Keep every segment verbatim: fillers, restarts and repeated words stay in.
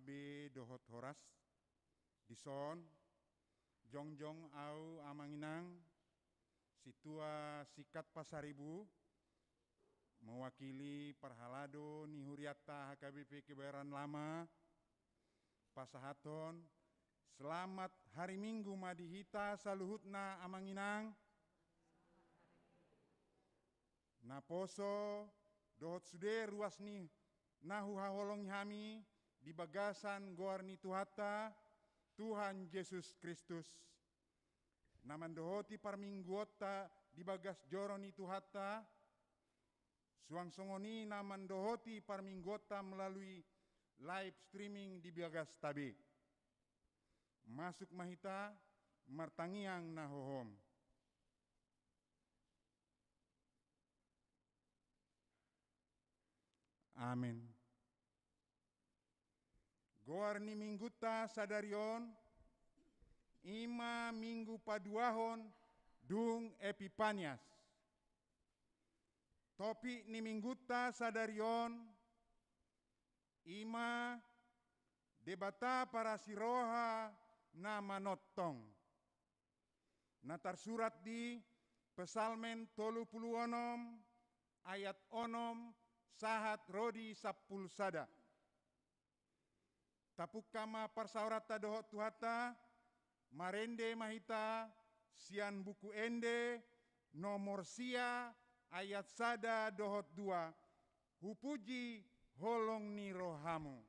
Be dohot horas, dison, jongjong au amang inang, sintua singkat pasaribu, mewakili parhalado ni hurianta H K B P Kebayoran Lama, pasahathon selamat hari Minggu ma di hita saluhutna amang inang. Naposo dohot sude ruas ni na huhaholongi hami di bagasan goar ni Tuhanta, Tuhan Jesus Kristus. Na mandohoti parmingguonta di bagas joro ni Tuhanta, suang songon i na mandohoti parmingguonta melalui live streaming di bagasta be. Masuk ma hita martangiang na hohom. Amen. Goar ni Minggunta sadari on, i ma Minggu paduahon dung Epipanias. Topik ni Minggunta sadari on, i ma Debata parasi roha na manongtong. Na tarsurat di Psalmen tolu pulu onom, ayat onom, sahat ro di sampulu sada. Tapungka ma parsaoranta dohot Tuhanta, marende ma hita sian Buku Ende nomor sia, ayat sada dohot dua. Hupuji holong ni rohamu.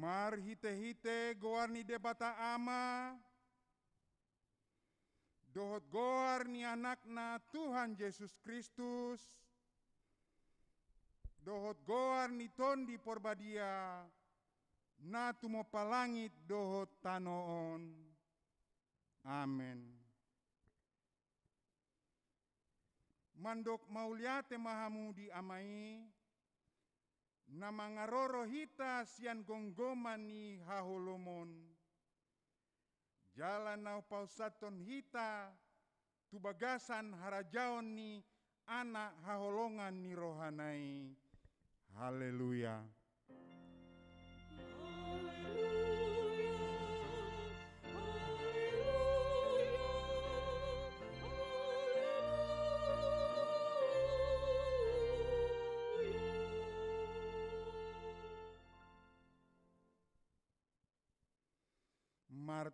Marhitehite goar ni Debata Ama, dohot goar ni Anakna Tuhan Jesus Kristus, dohot goar ni Tondi Porbadia, na tumompa langit dohot tano on. Amen. Mandok mauliate ma hamu di Ama i, na mangaroro hita sian gomgoman ni haholomon, jala na hupasahathon hita tu bagasan harajaon ni Anak haholongan ni rohana i. Haleluya.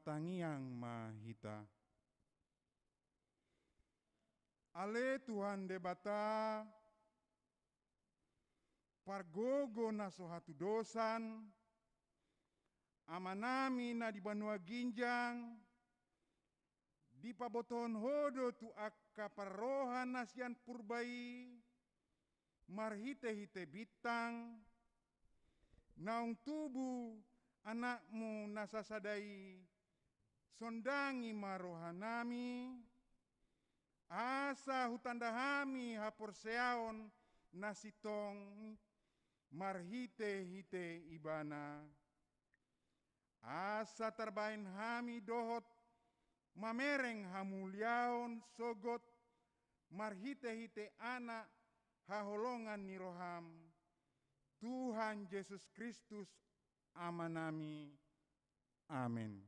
Martangiang ma hita. Ale Tuhan Debata, pargogo na so hatudosan, Amanami na di banua ginjang, dipabotohon Ho do tu angka parroha na sian purba i, marhitehite bintang, naung tubu Anakmu na sasada i, sondangi ma rohanami, asa hutanda hami haporseaon na sintong marhitehite Ibana. Asa tarbahen hami dohot mamereng hamuliaon sogot marhitehite Anak haholongan ni roham, Tuhan Jesus Kristus Amanami. Amen.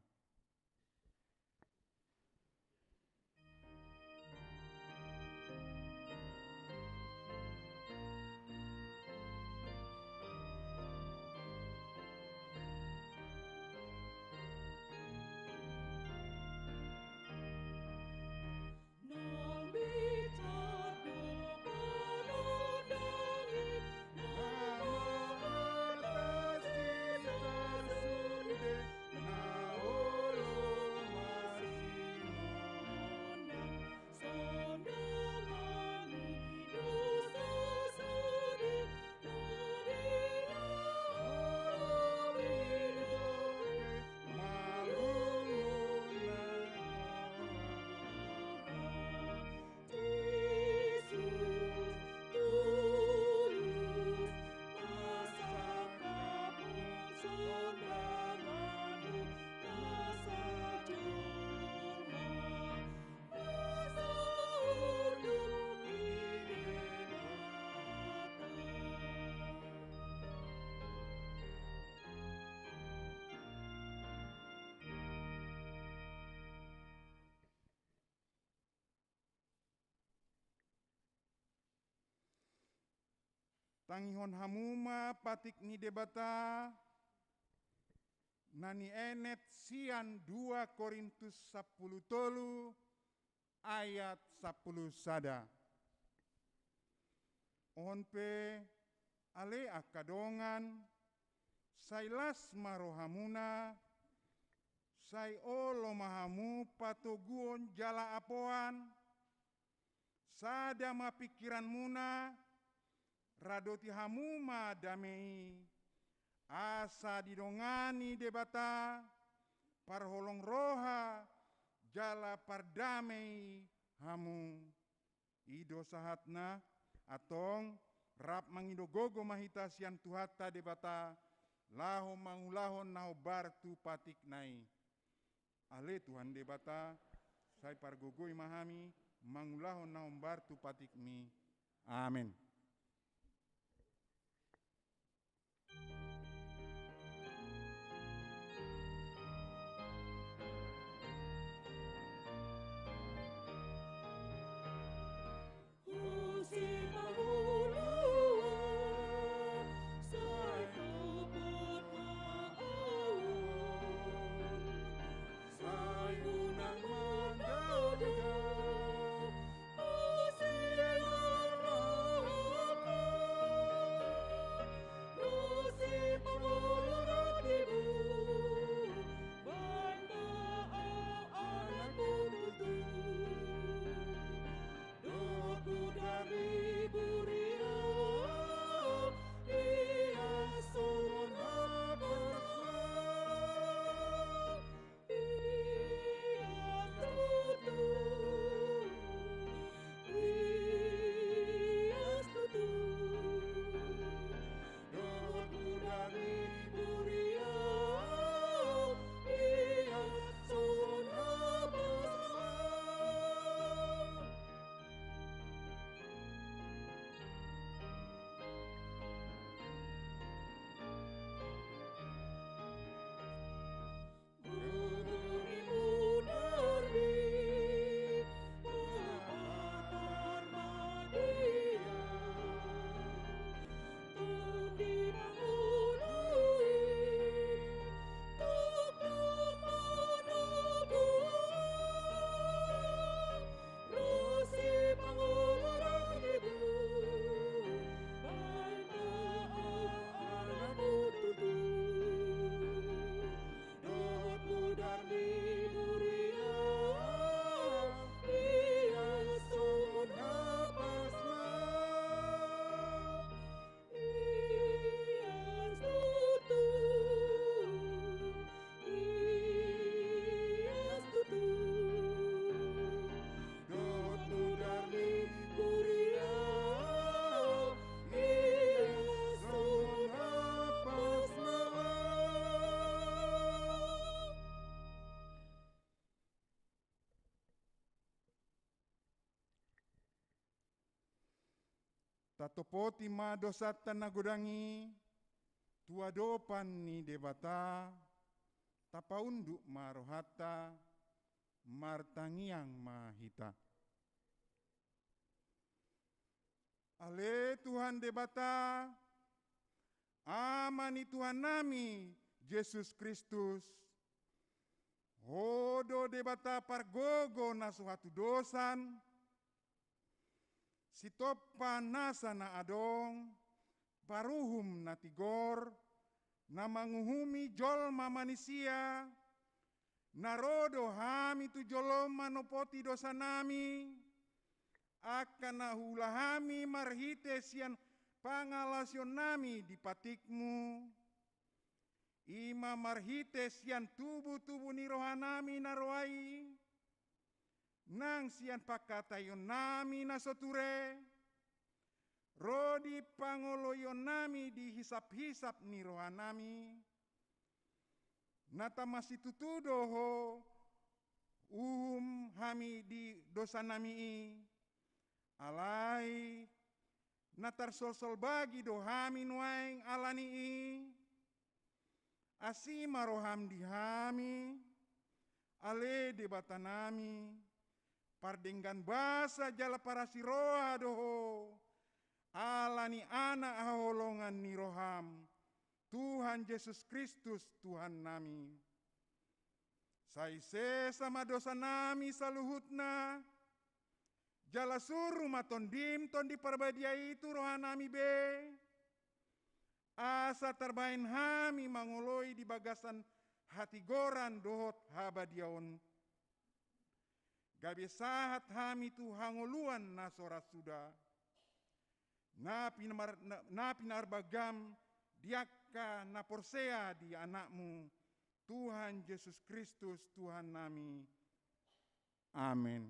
Tangihon hamu ma patik ni Debata na nienet sian dua Korintus sampulu tolu ayat sampulu sada. On pe, ale angka dongan, sai las ma rohamuna, sai olo ma hamu patoguon jala apoan, sada ma pingkiranmuna, radoti hamu ma dame i, asa didongani Debata, parholong roha jala pardame i hamu. I do sahatna, antong rap mangido gogo ma hita sian Tuhanta Debata, laho mangulahon na hombar tu patikna i. Ale Tuhan Debata, sai pargogoi ma hami mangulahon na hombar tu patikmi. Amen. Tatopoti ma dosanta na godang i tu adopan ni Debata, tapaunduk ma rohanta, martangiang ma hita. Ale Tuhan Debata, Ama ni Tuhannami Jesus Kristus, Ho do Debata pargogo na so hatudosan, sitompa nasa na adong, paruhum na tigor, na manguhumi jolma manisia, na ro do hami tu jolom manopoti dosanami, angka na huula hami marhite sian pangalaosionnami di patikmu, i ma marhite sian tubu-tubu ni rohanami na roa i, nang sian pangkataionnami na so ture, ro di pangoloionnami di hisap-hisap ni rohanami, na tama situtu do Ho uhum hami di dosanami i, alai na tarsolsol bagi do hami nuaeng ala ni i, asi ma roham di hami, ale Debatanami, pardenggan basa jala parasiroha do Ho, ala ni Anak haholongan ni roham, Tuhan Jesus Kristus Tuhannami. Sai sesa ma dosanami saluhutna, jala suru ma Tondim Tondi Parbadia i tu rohanami be, asa tarbahen hami mangoloi di bagasan hatigoran dohot habadiaon, gabe sahat hami tu hangoluan na so ra suda, na pinamar-, na, na pinarbagam di angka na porsea di Anakmu, Tuhan Jesus Kristus Tuhannami. Amen.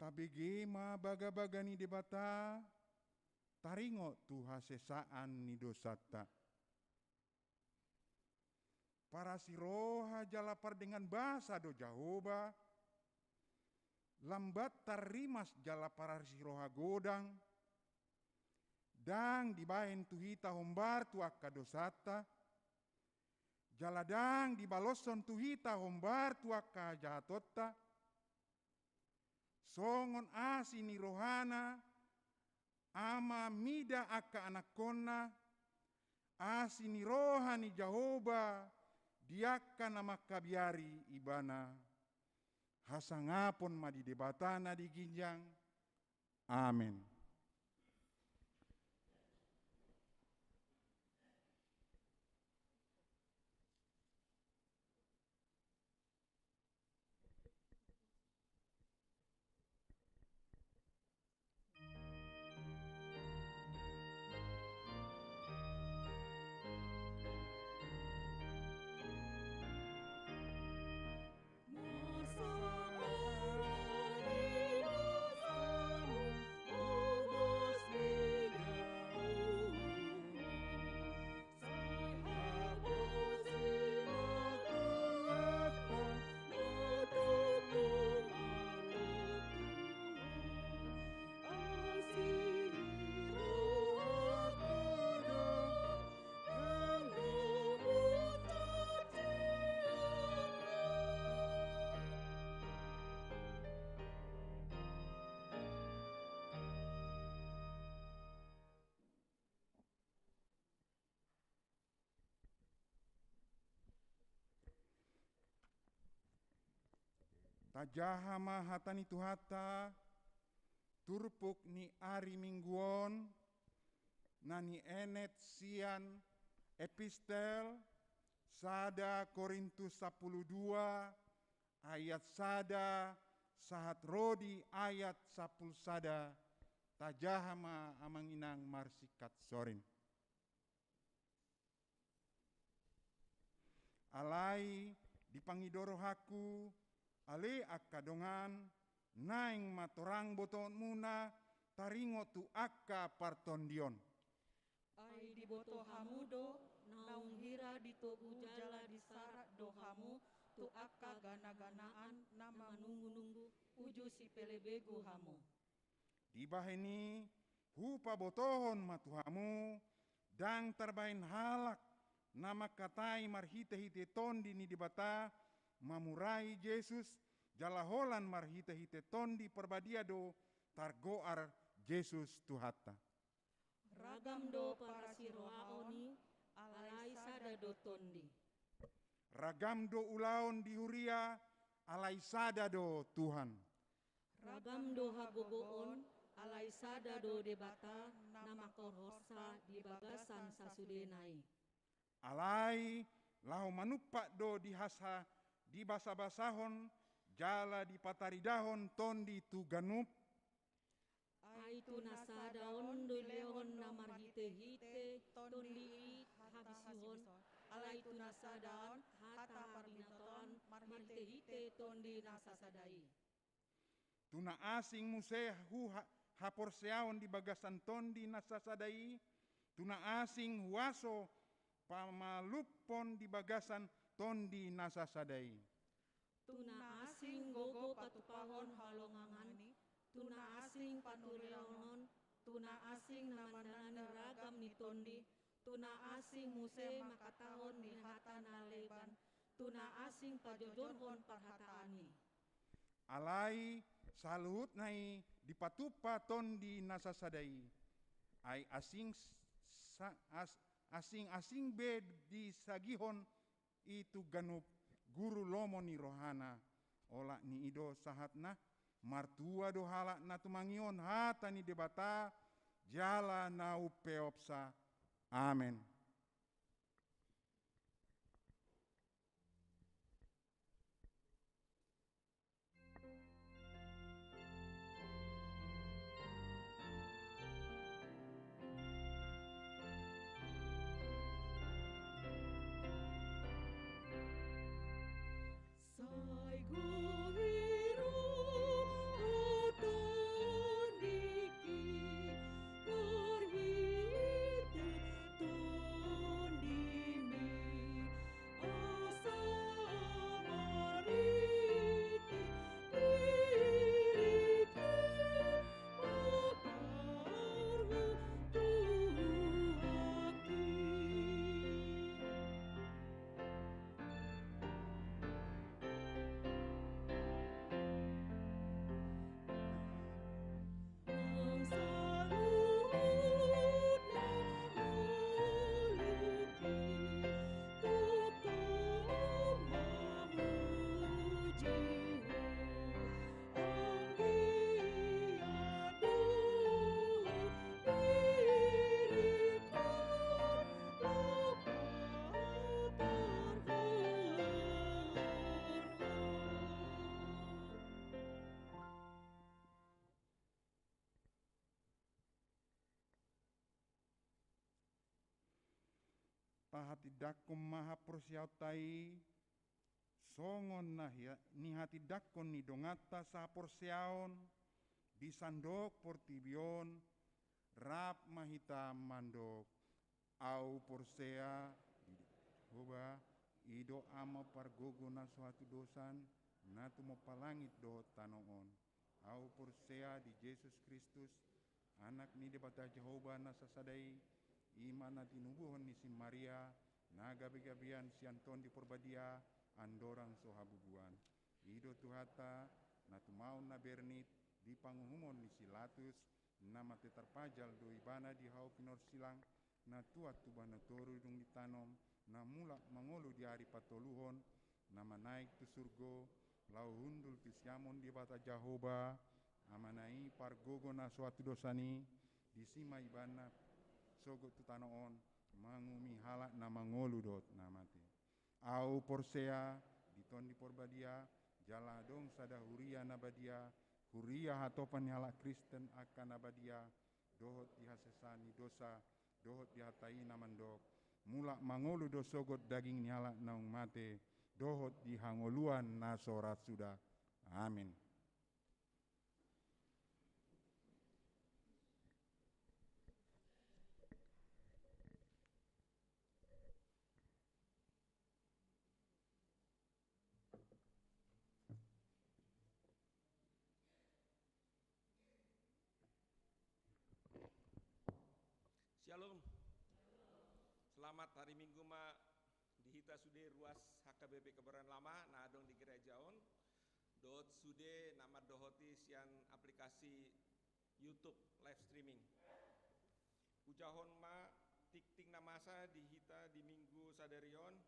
Tabege ma bagabaga ni Debata, taringot tu hasesaan ni dosanta. Parasiroha jala pardenggan basa do Jahowa, lambat tarrimas jala parasiroha godang, ndang dibahen tu hita hombar tu angka dosanta, jala ndang dibaloshon tu hita hombar tu angka hajahatonta, songon asi ni rohana, ama mida angka anakkonna, asi ni roha ni Jahowa di angka na mangkabiari ibana. Hasangapon ma di Debata na di ginjang. Amen. Tajaha ma hata ni Tuhanta, turpuk ni ari Minggu on, na nienet sian epistel sada Korintus sampulu dua ayat sada sahat ro di ayat sampulu sada. Tajaha ma amang inang marsingkat sorin. Alai dipangido rohangku, ale angka dongan, naeng ma torang botoonmuna taringot tu angka partondion. Ai diboto hamu do, naung hira ditogu jala disarat do hamu tu angka ganaganaan na manungunungu, uju sipelebegu hamu. Dibahen i, hupabotohon ma tu hamu, ndang tarbahen halak na mangkatai marhitehite Tondi ni Debata, mamurai Jesus, jala holan marhitehite Tondi Parbadia do targoar Jesus Tuhanta. Ragam do parasirohaon i, alai sada do Tondi. Ragam do ulaon di huria, alai sada do Tuhan. Ragam do hagogoon, alai sada do Debata na mangkorhorsa di bagasan sasudena i. Alai laho manumpak do di hasa, dibasabasahon jala dipataridahon Tondi tu ganup. Ai tu na sada on do dilehon na marhitehite Tondi i habisuhon, alai tu na sada on hata parbinotoan marhitehite Tondi na sasada i. Tu na asing muse hu ha-, haporseaon di bagasan Tondi na sasada i, tu na asing huaso pamalumhon di bagasan Tondi na sasada i. Tu na asing gogo patupahon halongangan i, tu na asing patureonhon, tu na asing na mandanani ragam ni tondi, tu na asing muse mangkatahon di hata na leban, tu na asing pajoujouhon parhataan i. Alai saluhutna i dipatumpa Tondi na sasada i, ai asing sa-, as-, asing-asing be disagihon i tu ganup guru lomo ni rohana. Olat ni i do sahatna, martua do halak na tumangihon hata ni Debata jala na umpeopsa. Amen. Tahatindangkon ma haporseaonta i, songon na hia-, nihatindangkon ni donganta sahaporseaon di sandok portibi on, rap ma hita mandok. Ahu porsea di Jahowa, i do Ama pargogo na so hatudosan, na tumompa langit dohot tano on. Ahu porsea di Jesus Kristus, Anak ni Debata Jahowa na sasada i, i ma na tinubuhon ni si Maria, na gabegabean sian Tondi Porbadia, andorang so habubuan. I do Tuhanta, na tumaon na bernit di panguhumon ni si Latus, na mate tarpajal do ibana di hau pinorsilang, na tuat tuba na toru dung ditanom, na mulak mangolu di ari patoluhon, na manaek tu surgo, Laho hundul tu siamun Debata Jahowa, Amana i pargogo na so atu dosa ni, disi ma ibana sogot tu tano on, mangumi halak na mangolu dohot na mate. Ahu porsea di Tondi Porbadia, jala adong sada huria na badia, huria hatopan ni halak Kristen angka na badia, dohot di hasesaan ni dosa, dohot di hata i na mandok, mulak mangolu do sogot daging ni halak naung mate, dohot di hangoluan na so ra suda. Amin. Syalom. Selamat hari Minggu ma di hita sude ruas H K B P Kebayoran Lama na adong di gereja on, dohot sude na mandohoti sian aplikasi YouTube live streaming. Ujahon ma tingting na masa di hita di Minggu sadari on,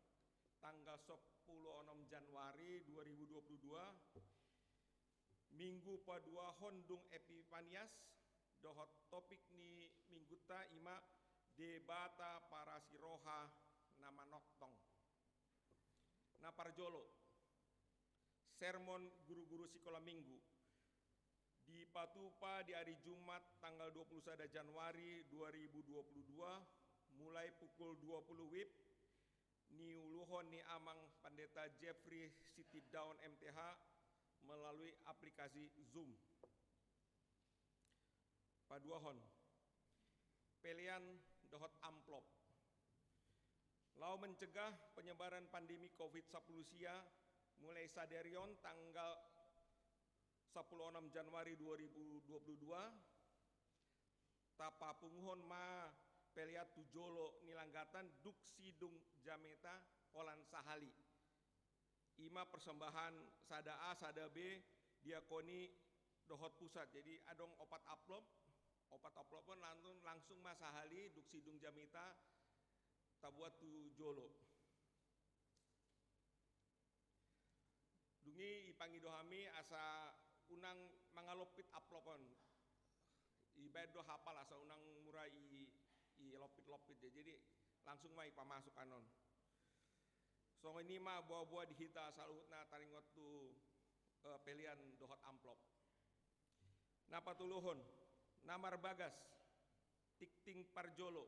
tanggal sampulu onom Januari dua ribu dua puluh dua, Minggu paduahon dung Epipanias, dohot topik ni Minggunta i ma Debata parasi roha na manongtong. Na parjolo, sermon guru-guru sikola Minggu. Dipatupa di ari Jumat tanggal dua puluh sada Januari dua ribu dua puluh dua, mulai pukul dua puluh wib, niuluhon ni Amang Pandeta Jeffrey Sitindaon M T H melalui aplikasi Zoom. Paduahon, pelean dohot amplop. Laho mencegah penyebaran pandemi covid sampulu sia, mulai sadari on tanggal sampulu onom Januari dua ribu dua puluh dua, tapapunguhon ma pelean tu jolo ni langgatan dung sidung jamita holan sahali. I ma persembahan sada A, sada B, diakoni dohot pusat. Jadi adong opat amplop, opat amplop on langsung, langsung ma sahali dung sidung jamita tabuat tu jolo. Dung i ipangido hami asa unang mangalompit amplop on. Dibaen do hapal asa unang mura i, ilompit-lompit. Jadi langsung ma ipamasuk annon. Songon i ma boa-boa di hita saluhutna taringot tu, eh, pelean dohot amplop. Na patoluhon, na marbagas, tingting parjolo.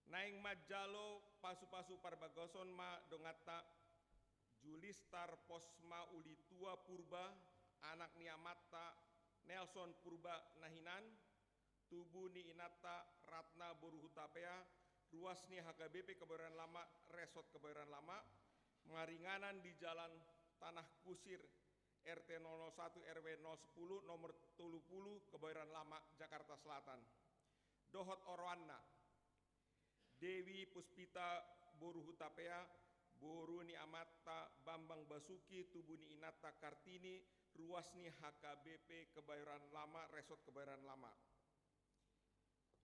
Naeng manjalo pasu-pasu parbagason ma donganta Julistar Posma Ulitua Purba, anak ni amanta Nelson Purba na hinan, tubu ni inanta Ratna boru Hutapea, ruas ni H K B P Kebayoran Lama, Resort Kebayoran Lama, maringanan di Jalan Tanah Kusir, R T nol nol satu R W nol sepuluh, nomor tolu puluh, Kebayoran Lama, Jakarta Selatan. Dohot oroanna, Dewi Puspita boru Hutapea, boru ni amanta Bambang Basuki, tubu ni inanta Kartini, ruas ni H K B P Kebayoran Lama, Resort Kebayoran Lama.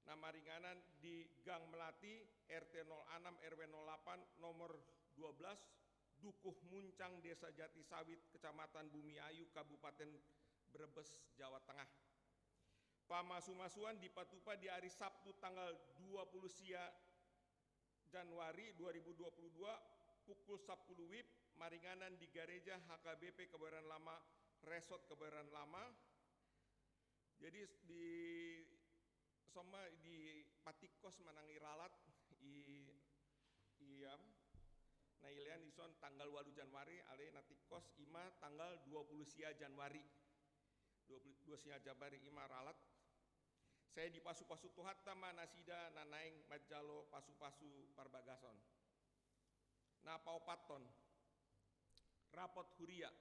Na maringanan di Gang Melati, R T nol enam R W nol delapan, nomor dua belas, Dukuh Muncang, Desa Jati Sawit, Kecamatan Bumi Ayu, Kabupaten Brebes, Jawa Tengah. Pamasu-masuan dipatupa di ari Sabtu tanggal dua puluh sia Januari dua ribu dua puluh dua, pukul sampulu wib, maringanan di Gareja H K B P Kebayoran Lama, Resort Kebayoran Lama. Jadi di, soma di patikos manang i ralat i, i am, na ilean dison tanggal walu Januari, alai na tingkos i ma tanggal dua puluh sia Januari. Dua puluh, dua sia Januari i ma ralat. Sai dipasu-pasu Tuhanta ma nasida na naeng manjalo pasu-pasu parbagason. Na paopathon, rapot huria.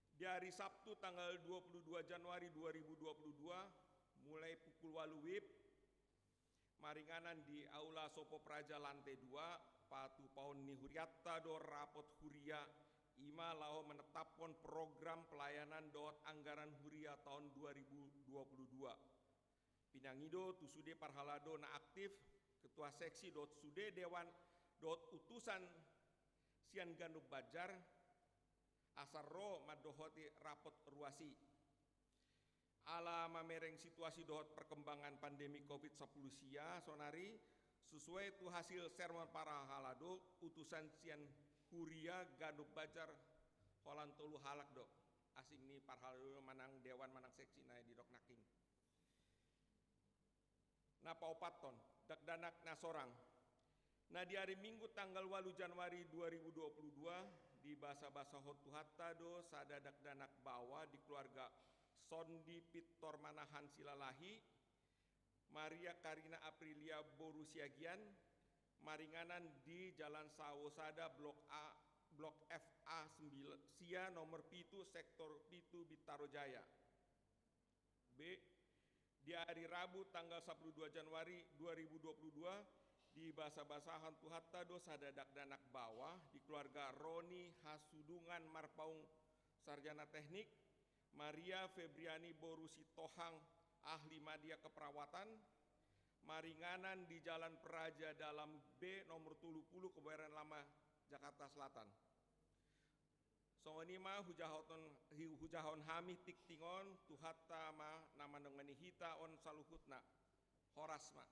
Di ari Sabtu tanggal dua puluh dua Januari dua ribu dua puluh dua, mulai pukul walu wib, maringanan di Aula Sopo Praja lantai dua, patupaon ni hurianta do rapot huria, i ma laho menetapkon program pelayanan dohot anggaran huria taon dua ribu dua puluh dua. Pinangido tu sude parhalado na aktif, ketua seksi dohot sude dewan dohot utusan sian ganup Banjar, asa ro mandohoti rapot ruas i. Ala mamereng situasi dohot perkembangan pandemi covid sampulu sia sonari, sesuai tu hasil sermon parhalado, utusan sian huria ganup banjar holan tolu halak do. Asing ni parhalado manang dewan manang seksi na didok nangkin. Na paopathon, dakdanak na sorang. Na di ari Minggu tanggal ualu Januari dua ribu dua puluh dua, dibasabasahon Tuhanta do sada dakdanak baoa di keluarga Sondi Pintor Manahan Silalahi, Maria Karina Aprilia boru Siagian, maringanan di Jalan Sawo Sada, Blok A, Blok F A sembilan, sia nomor pitu, sektor pitu, Bintaro Jaya. B, di ari Rabu tanggal sampulu dua Januari dua ribu dua puluh dua, dibasabasahon Tuhanta do sada dakdanak baoa di keluarga Roni Hasudungan Marpaung, sarjana teknik, Maria Febriani boru Sitohang, ahli media keperawatan, maringanan di Jalan Praja Dalam B nomor tolu pulu, Kebayoran Lama, Jakarta Selatan. Songon i ma hujahon, hujahon hami tingting on, Tuhanta ma na mandongani hita on saluhutna. Horas ma.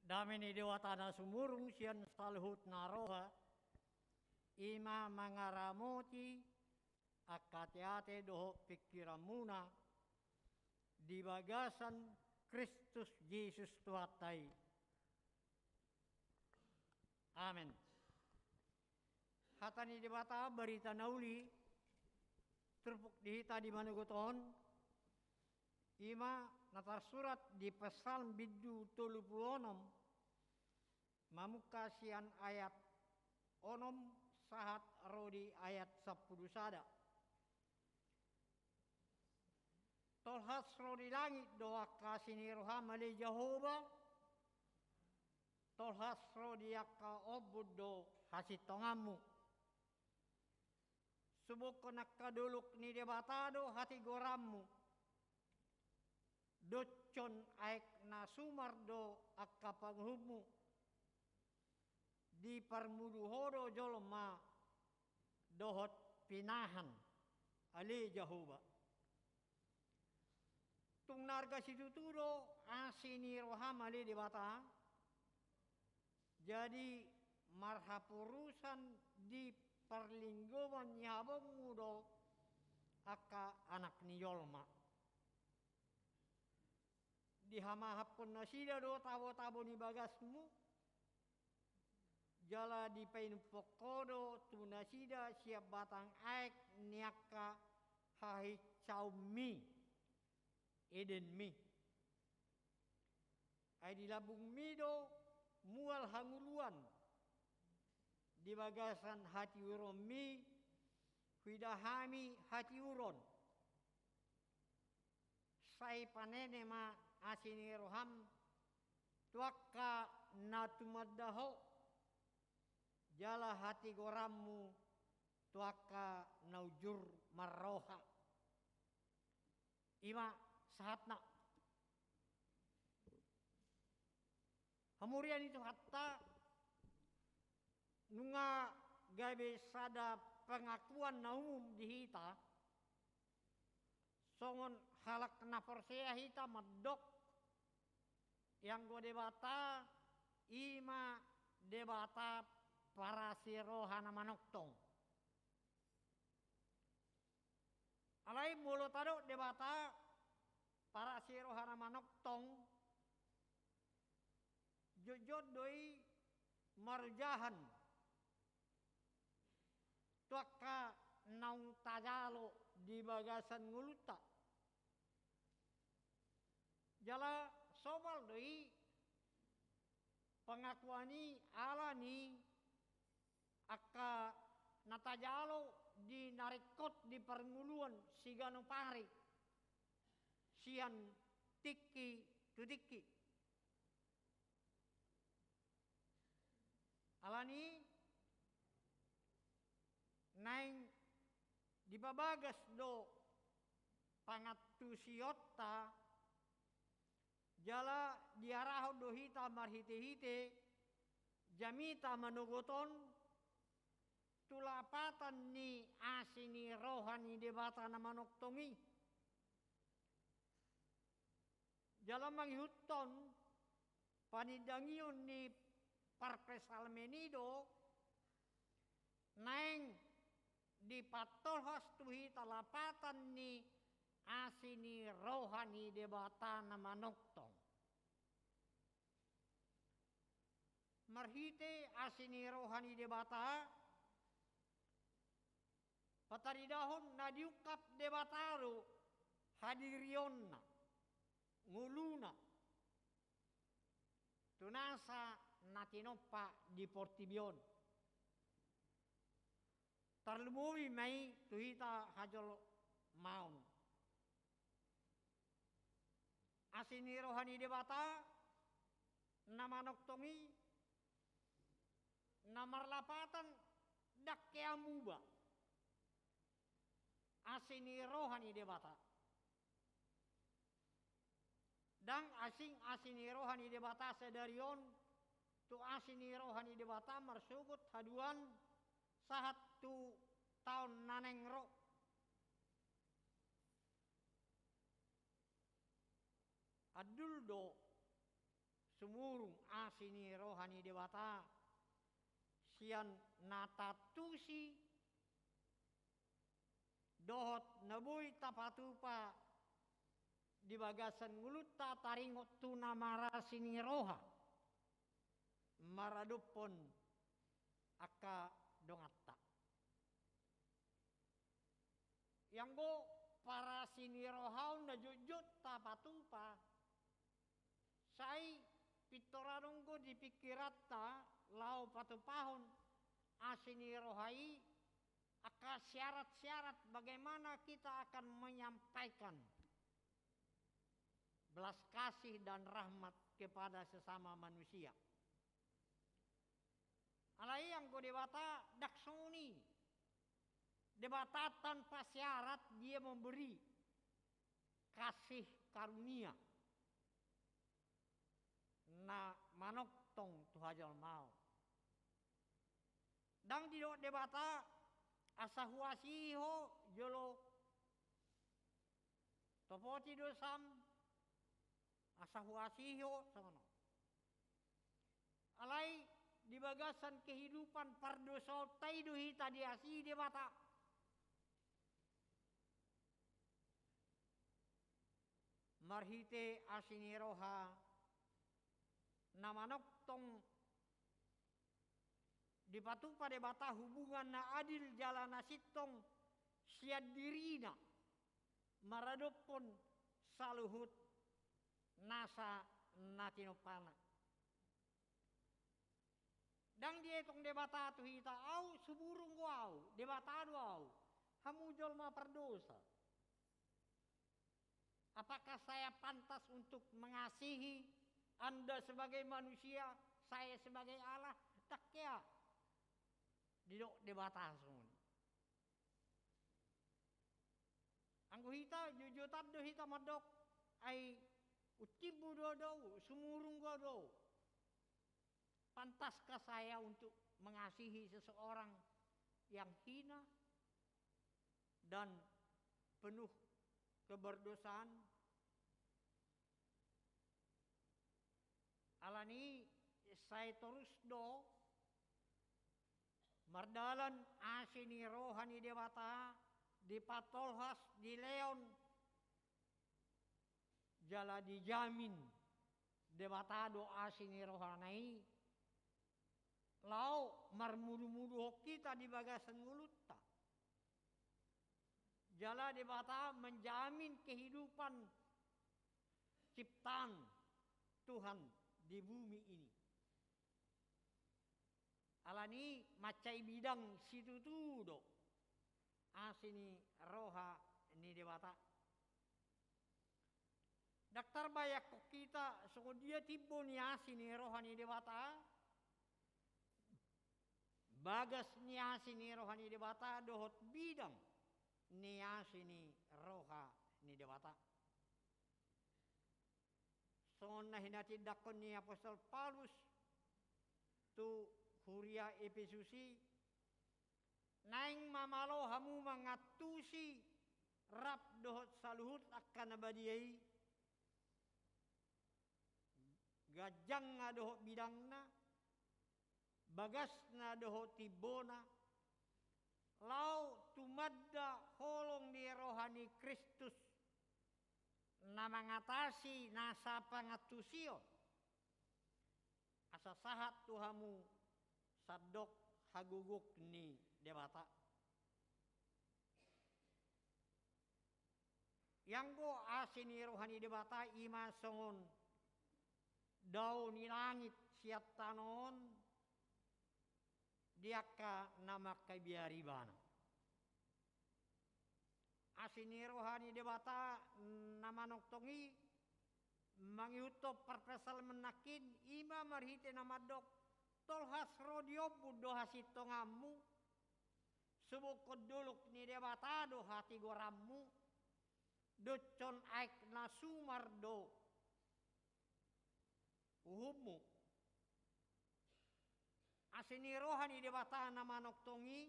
Dame ni Debata na sumurung sian saluhut na roha, i ma mangaramoti angka ateate dohot pingkiranmuna di bagasan Kristus Jesus Tuhanta i. Amen. Hata ni Debata, barita na uli, turpuk di hita di manogot on, i ma na tarsurat di Psalmen bindu tolu pulu onom, mamungka sian ayat onom sahat ro di ayat sampulu sada. Tolhas ro di langit do angka asi ni roham ale Jahowa, tolhas ro di angka ombun do hasintonganmu. Subuhon angka dolok ni Debata do hatigoranmu. Doshon aek na sumar do angka panguhummu. Diparmulu ho do jolma dohot pinahan ale Jahowa. Tung na arga situtu do asi ni roham ale Debata. Jadi marhaporusan di parlinggoman ni habongmu do angka anak ni jolma. Dihamahaphon nasida do tabo-tabo ni bagasmu, jala dipainuphon ho do tu nasida sian batang aek ni angka hahinsaonmi, Edenmi. Ai di lambungmi do mual hangoluan, di bagasan hatiuronmi huida hami hatiuron. Sai panene ma asi ni roham tu angka na tumanda ho, jala hatigoranmu tu angka na ujur marroha. I ma sahatna. Hamuria ni Tuhanta, nunga gabe sada pengakuan na umum di hita, songon halak na porsea hita mandok, ianggo Debata i ma Debata parasi roha na manongtong. Alai molo tadok Debata parasi roha na manongtong, jotjot do i marojahan tu angka naung tajalo di bagasan ngolunta. Jala somal do i pengakuan i ala ni angka na tajalo di na ringkot di parngoluan siganup ari sian tingki tu tingki. Ala ni naeng dipabagas do pangantusionta, jala diarahon do hita marhitehite jamita manogot on tu lapatan ni asi ni roha ni Debata na manongtong i. Jala mangihuthon panindangion ni parpsalmen i do, naeng dipatolhas tu hita lapatan ni asi ni roha ni Debata na manongtong. Marhite asi ni roha ni Debata, pataridahon na diungkap Debata do hadirionna, ngoluna, tu nasa na tinompa di portibi on. Tarlumobi ma i tu hita hajolmaon. Asi ni roha ni Debata na manongtong i, na marlapatan ndang hea muba. Asi ni roha ni Debata. Ndang asing asi ni roha ni Debata sadari on tu asi ni roha ni Debata marsogot haduan sahat tu taon na naeng ro. Andul do sumurung asi ni roha ni Debata sian na taantusi dohot na boi tapatupa di bagasan ngolunta taringot tu na marasi ni roha maradophon angka donganta. Ianggo parasi ni roha on na jotjot tapatupa, sai pintor adong do di pingkiranta laho patupahon asi ni roha i angka syarat-syarat bagaimana kita akan menyampaikan belas kasih dan rahmat kepada sesama manusia. Alai anggo Debata ndang songon i. Debata tanpa syarat dia memberi kasih karunia na manongtong tu hajolmaon. Ndang didok Debata asa huasihi ho jolo topoti dosam, asa huasihi ho, songon on. Alai di bagasan kehidupan pardosaonta i do hita diasihi Debata. Marhite asi ni roha na manongtong dipatupa Debata hubungan na adil jala na sintong sian dirina maradophon saluhut nasa na tinompana. Ndang dietong Debata tu hita, au sumurung do au, Debata do au, hamu jolma pardosa. Apakah saya pantas untuk mengasihi Anda sebagai manusia, saya sebagai Allah? Ndang hea. Didok Debata songon i. Anggo hita, jotjotan do hita mandok, ai untimmu do au, sumurung do au. Pantaskah saya untuk mengasihi seseorang yang hina, dan penuh keberdosaan. Alani i sai torus do mardalan asi ni roha ni Debata dipatolhas di Leon, jala dijamin Debata do asi ni rohana i laho marmudumuduhon hita di bagasan ngolunta. Jala Debata menjamin kehidupan ciptaan Tuhan di bumi ini. Alani i mansai bidang situtu do asi ni roha ni Debata. Ndang tarbayangkon hita songon dia timbo ni asi ni roha ni Debata, bagas ni asi ni roha ni Debata dohot bidang ni asi ni roha ni Debata. Songon na hinatindangkon ni apostel Paulus tu huria Epesus i, naeng ma malo hamu mangantusi rap dohot saluhut angka na badia i, ganjangna dohot bidangna, bagasna dohot timbona, laho tumanda holong ni roha ni Kristus na mangatasi nasa pangantusion, asa sahat tu hamu sandok hagogok ni Debata. Ianggo asi ni roha ni Debata i ma songon dao ni langit sian tano on di angka na mangkabiari ibana. Asi ni roha ni Debata na manongtong i mangihuthon parpsalmen nangkin, i ma marhite na mandok, tolhas ro di ombun do hasintonganmu, subuhon dolok ni Debata do hatigoranmu, doshon aek na sumar do uhummu. Asi ni roha ni Debata na manongtong i,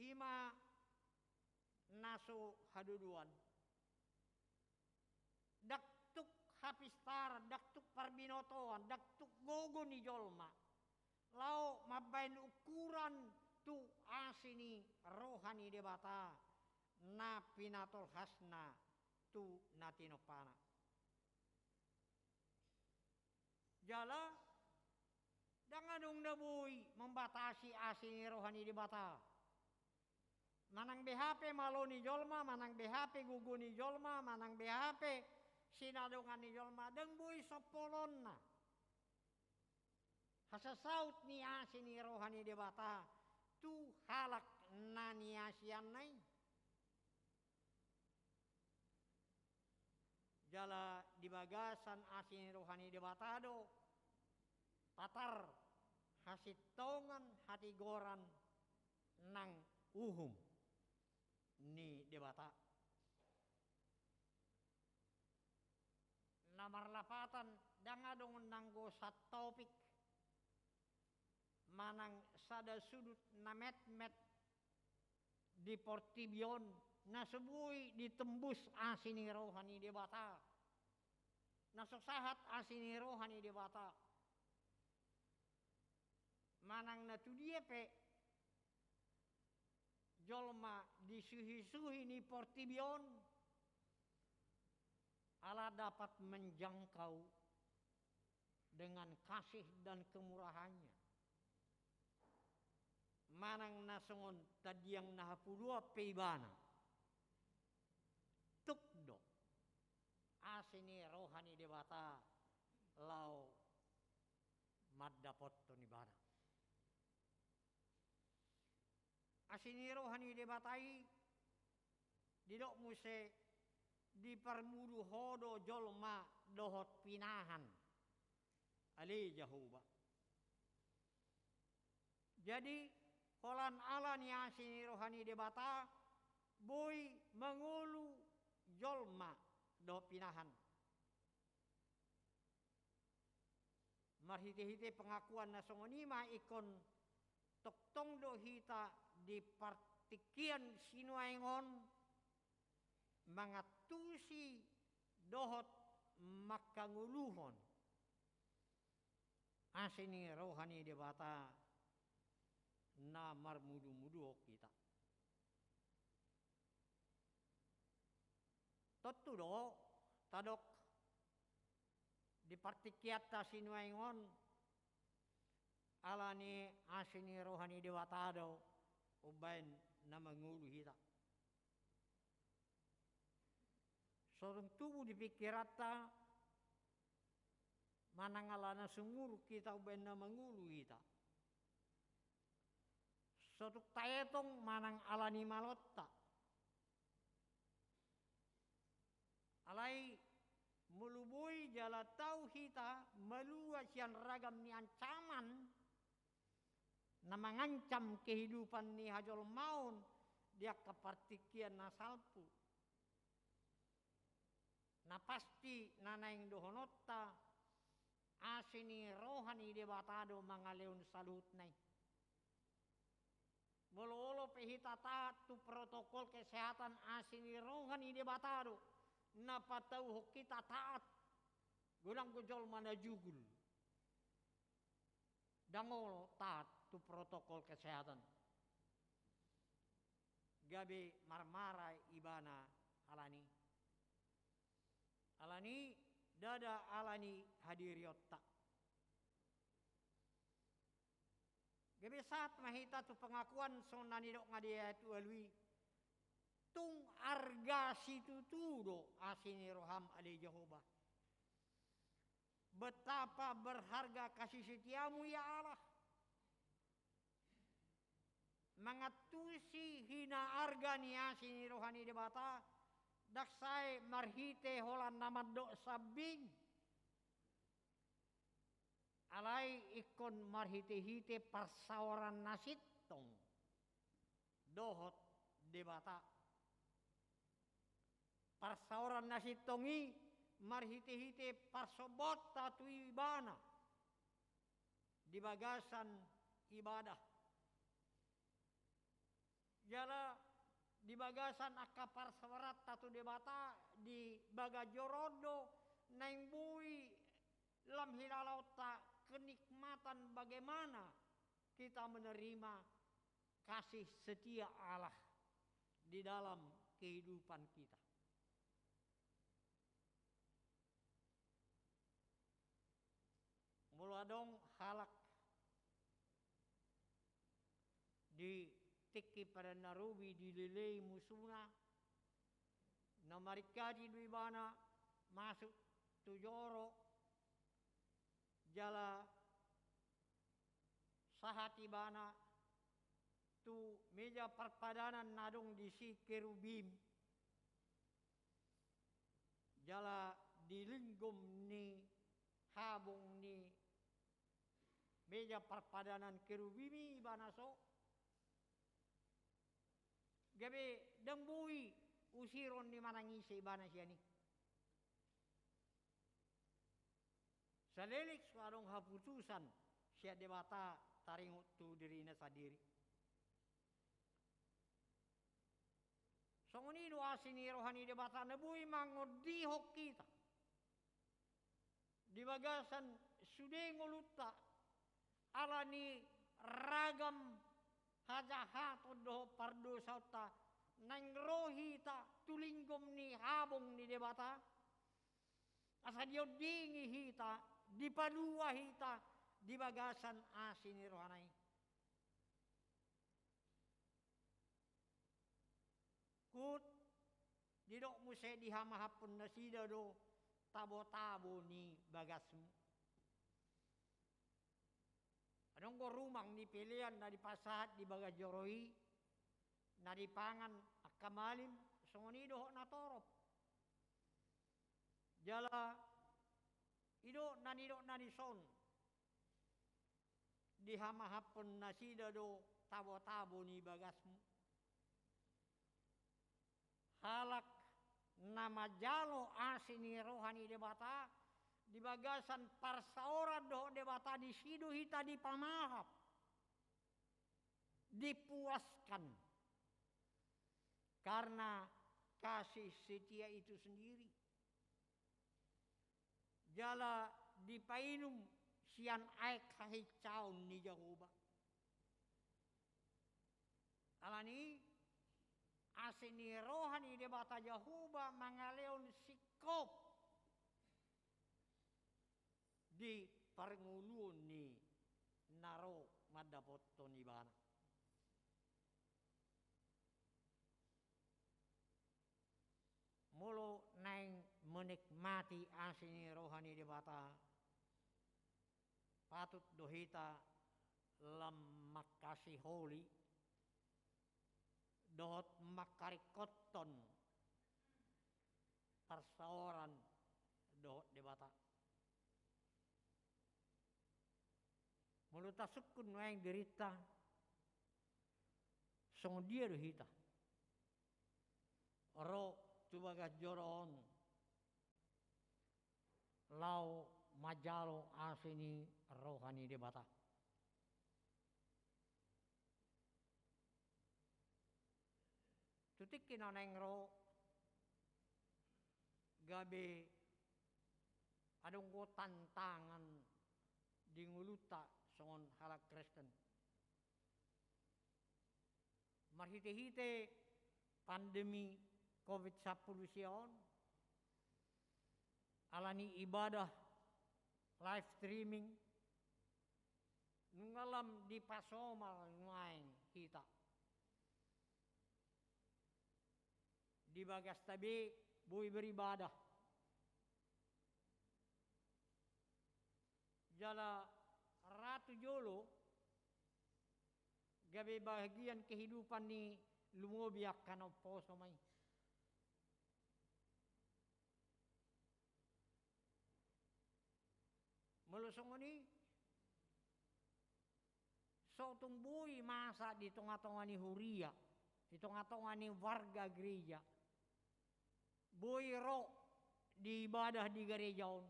i ma na so hadodoan. Ndang tuk hapistaran, ndang tuk parbinotoan, ndang tuk gogo ni jolma laho mambahen ukuran tu asi ni roha ni Debata na pinatolhasna tu na tinompana. Jala ndang adong na boi mambatasi asi ni roha ni Debata. Manang beha pe malo ni jolma, manang beha pe gogo ni jolma, manang beha pe sinadongan ni jolma, ndang boi sompolonna hasasaut ni asi ni roha ni Debata tu halak na niasianna i. Jala di bagasan asi ni roha ni Debata do patar hasintongan, hatigoran nang uhum ni Debata. Na marlapatan, ndang adong nanggo satopik manang sada sudut na metmet di portibi on na so boi ditembus asi ni roha ni Debata, na so sahat asi ni roha ni Debata. Manang na tudia pe jolma di suhisuhi ni portibi on, ala dapat menjangkau dengan kasih dan kemurahan-Nya. Manang na songon tandiang na hapuluan pe ibana, tuk do asi ni roha ni Debata laho mandapothon ibana. Asi ni roha ni Debata i didok muse diparmudu Ho do jolma dohot pinahan, ale Jahowa. Jadi holan ala ni asi ni roha ni Debata boi mangolu jolma dohot pinahan. Marhitehite pengakuan na songon i ma ingkon tongtong do hita di par-, Tingki an sinuaeng on mangantusi dohot mangkangoluhon asi ni roha ni Debata na marmudumuduhon hita. Tontu do tadok di partingkianta sinuaeng on, ala ni asi ni roha ni Debata do umbaen na mangolu hita. So tung tubu di pingkiranta manang ala na sumurung hita umbaen na mangolu hita. So tung taetong manang ala ni malonta. Alai molo boi jala tau hita malua sian ragam ni ancaman na mangancam kehidupan ni hajolmaon di angka partingkian na salpu, na pasti na naeng dohononta asi ni roha ni Debata do mangalehon saluhutna i. Molo olo pe hita taat tu protokol kesehatan, asi ni roha ni Debata do na patauhon hita taat. Godang do jolma na jugul, ndang olo taat tu protokol kesehatan, gabe marmara ibana ala ni, ala ni ndada ala ni hadirionta. Gabe sahat ma hita tu pengakuan songon na nidok nga di ayat ualu i. Tung arga situtu do asi ni roham ale Jahowa. Betapa berharga kasih setiamu ya Allah. Mangantusi hinaarga ni asi ni roha ni Debata, ndang sae marhite holan na mandok sambing. Alai ingkon marhitehite parsaoran na sintong dohot Debata. Parsaoran na sintong i marhitehite parsombaonta tu Ibana di bagasan ibadah. Jala di bagasan angka parsaoranta tu Debata di bagas joro on do naeng boi lam hilalaonta kenikmatan bagaimana kita menerima kasih setia Allah di dalam kehidupan kita. Molo adong halak di tingki Padan na Robi dilelei musuna, na maringkati do ibana masuk tu joro, jala sahat ibana tu meja parpadanan na adong disi kerubim. Jala di linggom ni habong ni meja parpadanan kerubim i ibana so, gabe ndang boi usiron ni manang ise ibana sian i. Saleleng so adong haputusan sian Debata taringot tu dirina sandiri. Songon i do asi ni roha ni Debata na boi mangondihon hita di bagasan sude ngolunta ala ni ragam hajahaton dohot pardosaonta, naeng ro hita tu linggom ni habong ni Debata, asa diondingi hita, dipalua hita di bagasan asi ni rohana i. Hut, didok muse dihamahaphon nasida do tabotabo ni bagasmu. Adong do rumang ni pelean na dipasahat di bagas joro i, na dipangan angka malim, songon i dohot na torop. Jala i do na nidok na dison. Dihamahaphon nasida do tabotabo ni bagasmu. Halak na manjalo asi ni roha ni Debata di bagasan parsaoran dohot Debata, disi do hita dipamahap, dipuaskan, karena kasih setia itu sendiri. Jala dipainum sian aek hahinsaon ni Jahowa. Alani i, asi ni roha ni Debata Jahowa mangalehon singkop di parngoluon ni na ro mandapothon ibana. Molo naeng menikmati asi ni roha ni Debata, patut do hita lam mangkasiholi dohot mangkaringkothon parsaoran dohot Debata. Molo tasungkun nuaeng dirinta, songon dia do hita ro tu bagas joro on laho manjalo asi ni roha ni Debata? Tu tingki na naeng ro, gabe adong do tantangan di ngolunta songon halak Kristen. Marhitehite pandemi covid sampulu sia on, alani ibadah live streaming, nunga lam dipasomal nuaeng hita. Di bagasta be boi beribadah. Jala ra tu jolo gabe bagian kehidupan ni lumobi angka na umposo ma i. Molo songon i, so tung boi masa di tonga-tonga ni huria, di tonga-tonga ni warga gereja, boi ro diibadah di gereja on,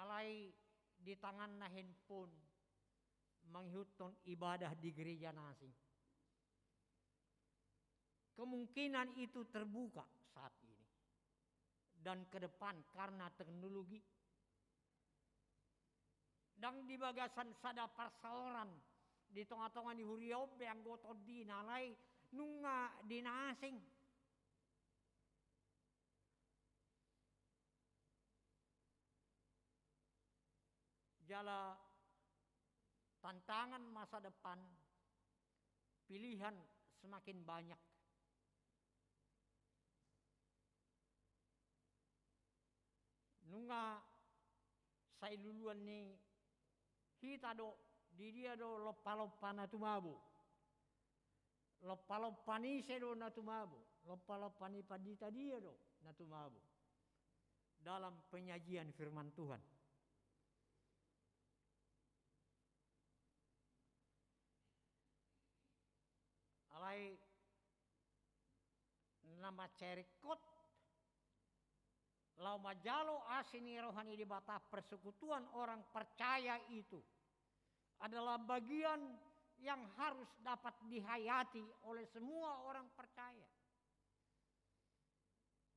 alai di tanganna handphone mangihuthon ibadah di gereja na asing. Kemungkinan itu terbuka saat ini dan ke depan karena teknologi. Ndang di bagasan sada parsaoran di tonga-tonga ni huria on be anggo tondina, alai nunga di na asing. Jala tantangan masa depan, pilihan semakin banyak. Nunga sai luluan ni hita do, di dia do lompa-lompa na tumabo. Lompa-lompa ni ise do na tumabo, lompa-lompa ni pandita dia do na tumabo dalam penyajian firman Tuhan. Alai na mansai ringkot laho manjalo asi ni roha ni Debata, persekutuan orang percaya itu adalah bagian yang harus dapat dihayati oleh semua orang percaya.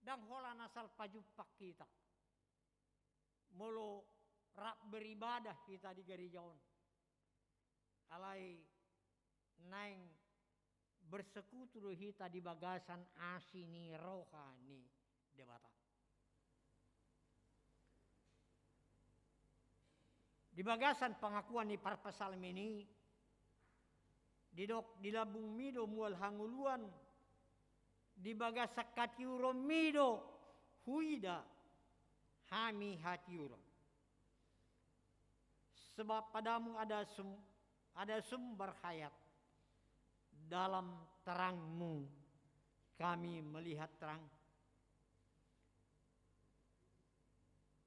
Ndang holan asal pajumpang hita molo rap beribadah hita di gareja on. Alai naeng bersekutu do hita di bagasan asi ni roha ni Debata. Di bagasan pangakuan ni parpsalmen i, didok, di lambungmi do mual hangoluan, di bagasan hatiuronmi do huida hami hatiuron. Sebab padamu ada sum-, ada sumber hayat, dalam terangmu kami melihat terang.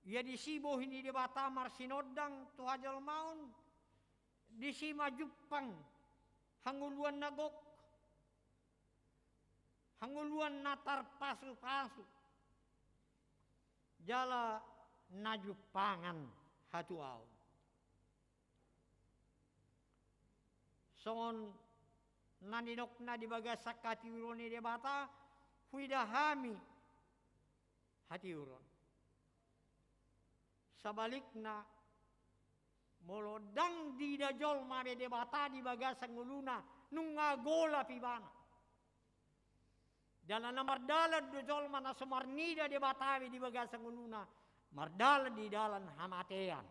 Ia disi bohi ni Debata marsinondang tu hajolmaon, disi ma jumpang hangoluan na gok, hangoluan na tarpasupasu, jala na jumpangan hatuaon. Songon na nidokna di bagasan hatiuron ni Debata, huida hami hatiuron. Sabalikna, molo ndang diida jolma be Debata di bagasan ngoluna, nunga golap ibana. Jala na mardalan do jolma na so marnida Debata be di bagasan ngoluna, mardalan di dalan hamatean.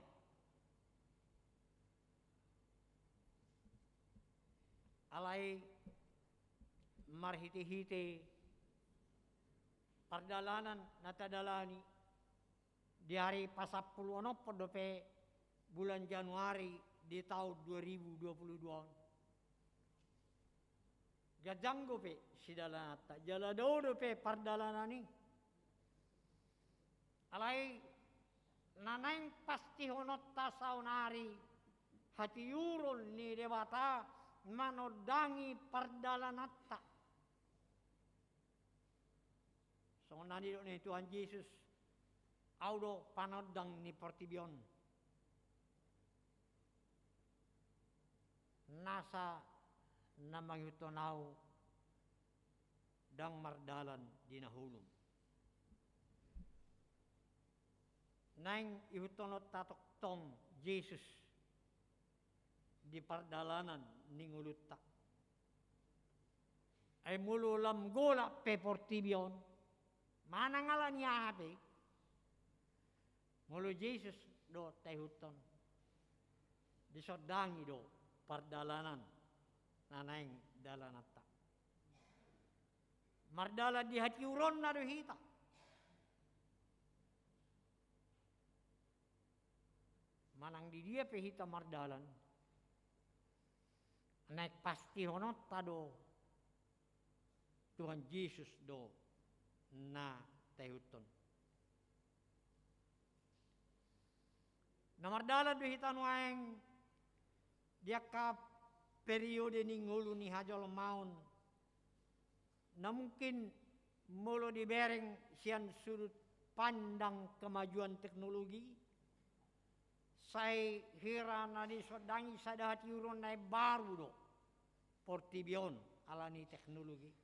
Alai marhitehite pardalanan na tadalani di ari pasampuluonompon dope bulan Januari di taon dua ribu dua puluh dua on. Ganjang dope sidalananta, jala dao dope pardalanan i. Alai na naeng pastihononta saonari, hatiuron ni Debata manondangi pardalananta. Songon na nidok ni Tuhan Jesus, Au do panondang ni portibi on. Nasa na mangihuthon Au ndang mardalan di na holom. Naeng ihuthononta tongtong Jesus di pardalanan ni ngolunta. Ai molo lam golap pe portibi on, manang ala ni aha pe, molo Jesus do taihuthon, disondangi do pardalanan na naeng dalananta. Mardalan di hatiuronna do hita. Manang di dia pe hita mardalan, naeng pastihononta do Tuhan Jesus do na taihuthon. Na mardalan do hita nuaeng di angka periode ni ngolu ni hajolmaon. Na mungkin molo dibereng sian sudut pandang kemajuan teknologi, sai hira na disondangi sada hatiuron na imbaru do portibi on ala ni teknologi.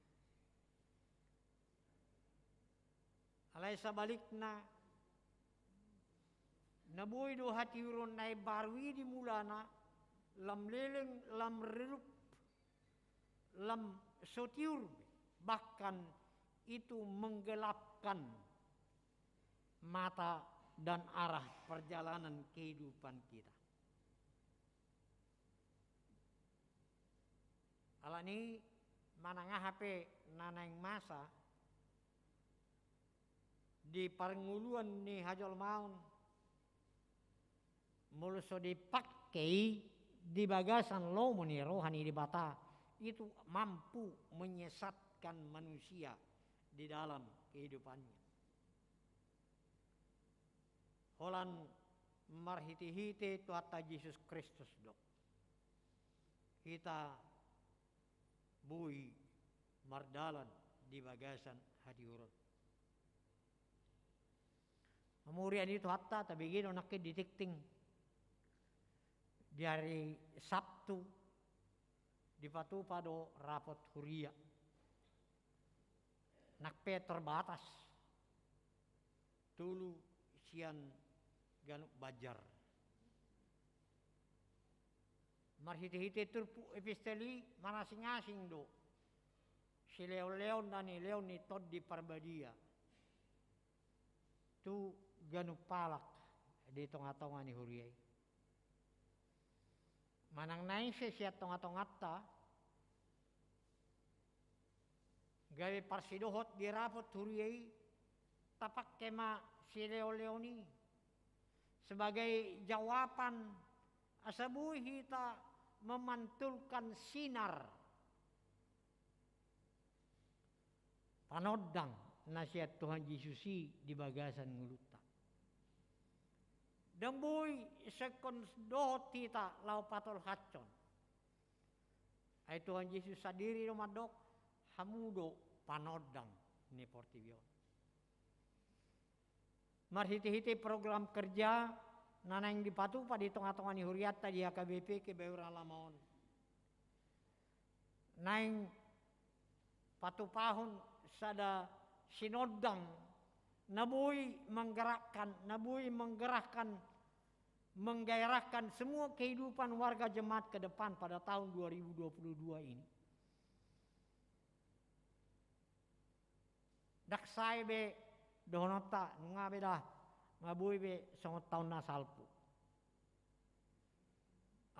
Alai sabalikna, na boi do hatiuron na imbaru i di mulana, lam leleng, lam redup, lam so tiur be, bahkan itu menggelapkan mata dan arah perjalanan kehidupan kita. Ala ni manang aha pe na naeng masa di parngoluan ni hajolmaon, molo so dipake i di bagasan lomo ni roha ni Debata, itu mampu menyesatkan manusia di dalam kehidupannya. Holan marhitehite Tuhanta Jesus Kristus do hita boi mardalan di bagasan hatiuron. Amurian i Tuhanta, tabege do nangkin di tingting di ari Sabtu dipatupa do rapot huria. Nang pe terbatas, tolu sian ganup banjar. Marhitehite turpuk epistel i mangasing-asing do sileonleon na nileon ni Tondi Parbadia tu ganup halak di tongatonga ni huria i. Manang naeng ise sian tongatonganta gabe parsidohot di rapot huria i, tapake ma sileonleon i sebagai jawaban asa boi hita memantulkan sinar panondang na sian Tuhan Jesus i di bagasan ngolunta. Ndang boi sengkon dohot hita laho patolhashon. Ai Tuhan Jesus sandiri do mandok, hamu do panondang ni portibi on. Marhitehite program kerja na naeng dipatupa di tongatonga ni hurianta di H K B P Kebayoran Lama on, naeng patupahon sada sinondang na boi menggerakkan, na boi menggerakkan, menggairahkan semua kehidupan warga jemaat ke depan pada tahun dua ribu dua puluh dua ini. Ndang sae be dohononta, nunga be da, nga boi be songon taon na salpu.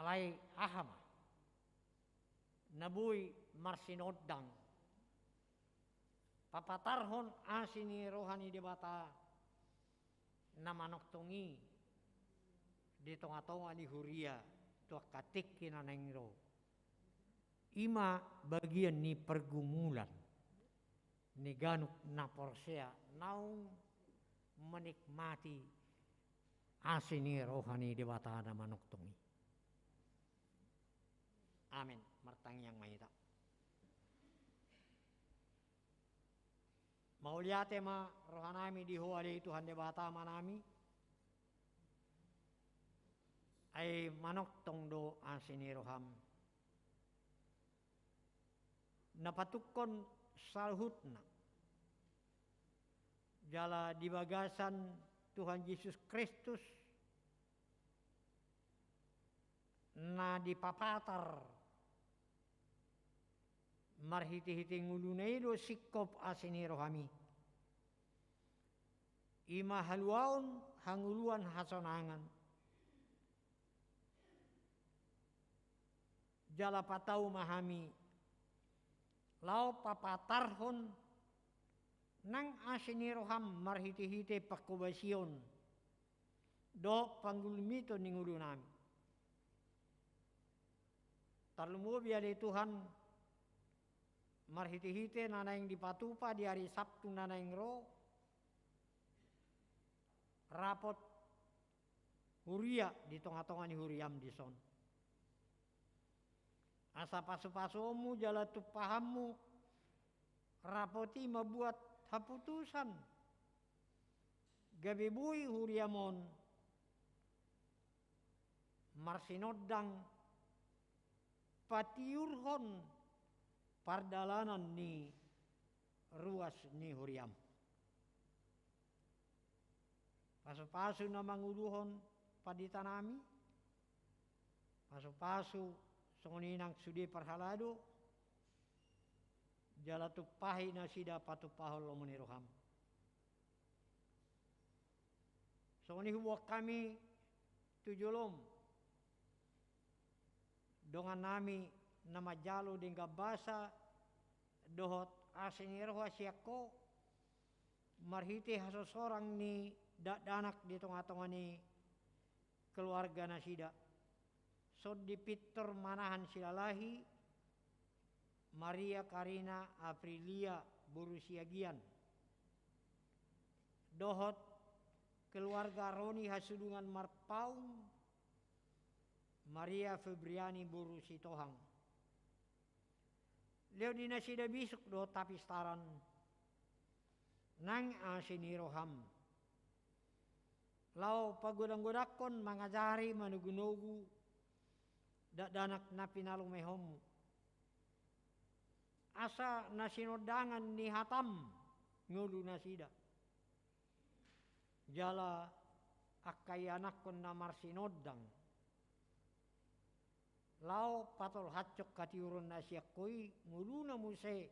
Alai aha ma na boi marsinondang, papatarhon asi ni roha ni Debata na manongtong i di tongatonga ni huria tu angka tingki na naeng ro. I ma bagian ni pergumulan ni ganup na porsea naung menikmati asi ni roha ni Debata na manongtong i. Amen. Martangiang ma hita. Mauliate ma rohanami di Ho ale Tuhan Debata Amanami. Ai manongtong do asi ni roham na patungkon saluhutna. Jala di bagasan Tuhan Jesus Kristus na dipapatar marhitehite ngoluna i do singkop asi ni rohami. I ma haluaon, hangoluan, hasonangan. Jala patau ma hami laho papatarhon nang asi ni roham marhitehite pangkobasion dohot panggulmiton ni ngolunami. Tarlumobi ale Tuhan, marhitehite na naeng dipatupa di ari Sabtu na naeng ro, rapot huria di tongatonga ni huriam dison. Asa pasupasuonmu jala tumpahanmu rapot i mambuat haputusan gabe boi huriam on marsinondang patiurhon pardalanan ni ruas ni huriam. Pasupasu na manguluhon panditanami, pasupasu songon i nang sude parhalado, jala tumpahi nasida patumpahon lomo ni roham. Songon i huboan hami tu jolom dongannami na manjalo denggan basa dohot asi ni roha sian Ho, marhite hasosorang ni dakdanak di tongatonga ni keluarga nasida. Sondi pintor manahan silalahi Maria Karina Aprilia boru Siagian dohot keluarga Roni Hasudungan Marpaung, Maria Febriani boru Sitohang. Lehon di nasida bisuk dohot hapistaran nang asi ni roham laho pagodanggodangkon, mangajari, manogunogu dakdanak na pinalumehonmu, asa na sinondangan ni hatam ngolu nasida. Jala angka ianakhon na marsinondang laho patolhashon hatiuron na sian Ho i ngoluna muse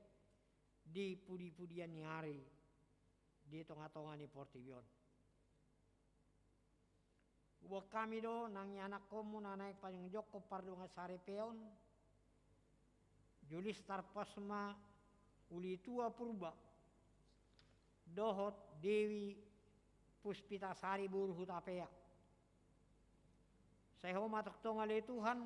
di pudipudian ni ari di tongatonga ni portibi on. Huboan hami do nang ianakhonmu na naeng pajongjongkon pardongan saripeon, Julistar Posma Ulitua Purba dohot Dewi Puspitasari boru Hutapea. Sai Ho ma tongtong ale Tuhan